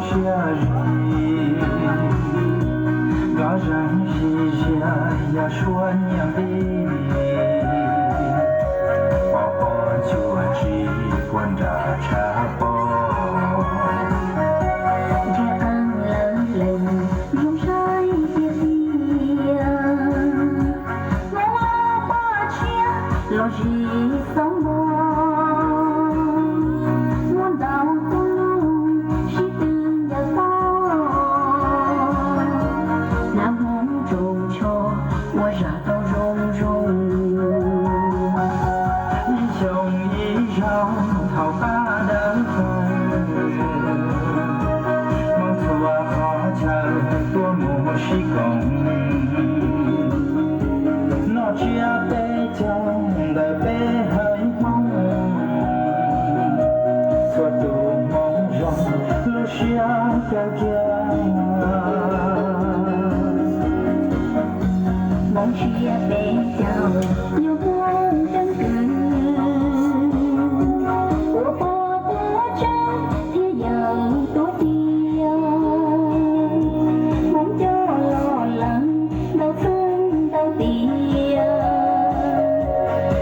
siab zim, nkaj zeeg zim ziag yog suab nyiaj nqi, pom pom cuag tsis puag nram tshav pob. Ntshe qee lawv lees zoo saib tiag tiag, Hmoob Paj Tshiab los zim xob npog, muaj ntau tus lus sib tw ncaws pog, hnav Hmoob tsoos tsho ua zam tau zoo zoo. Ib xyoo ib zaug thaum pab dawb paug, Hmoob txhua qhov chaw tuaj mus sib koom, noj tsiab peb caug ntawm peb haiv Hmoob, txhua tus Hmoob zoo lub siab kawg kiag. Hmoob tsiab peb caug yog Hmoob keeb kwm, ua pog tuav tseeb thiab yawm tuav tiag, Hmoob coj los lees ntau txheej ntau tiam,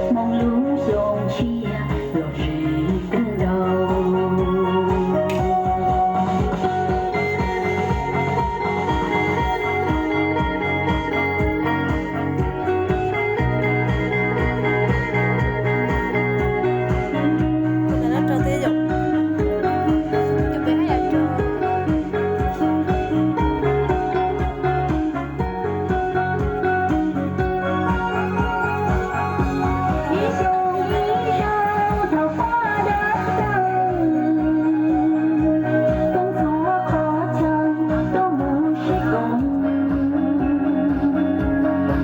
Hmoob lub xyoo tshiab los zim kawg nkaus. Ib xyoo ib zaug thaum pab dawb paug, Hmoob txhua qhov chaw tuaj mus sib koom,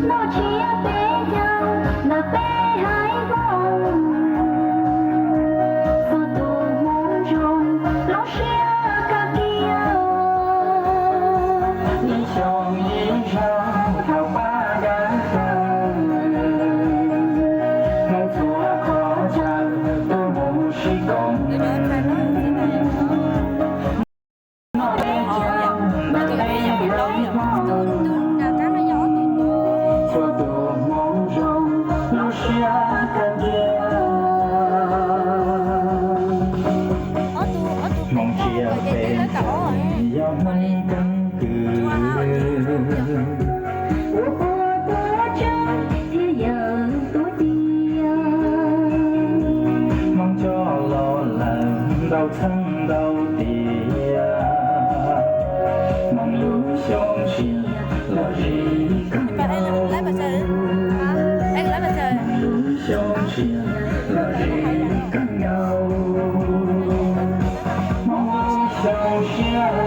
noj tsiab peb caug ntawm peb haiv Hmoob, txhua tus Hmoob zoo lub siab kawg kiag. Ib xyoo ib zaug thaum pab dawb paug, Hmoob txhua qhov chaw tuaj mus sib koom, noj peb caug ntawm peb haiv Hmoob, txhua tus Hmoob zoo lub siab kawg kiag. Hmoob tsiab peb caug yog Hmoob keeb kwm, ua pog tuav tseeb thiab yawm tuav tiag, Hmoob coj los lees ntau txheej ntau tiam, Hmoob lub xyoo tshiab los zim kawg nkaus, Hmoob lub xyoo tshiab los zim kawg nkaus, Hmoob lub xyoo tshiab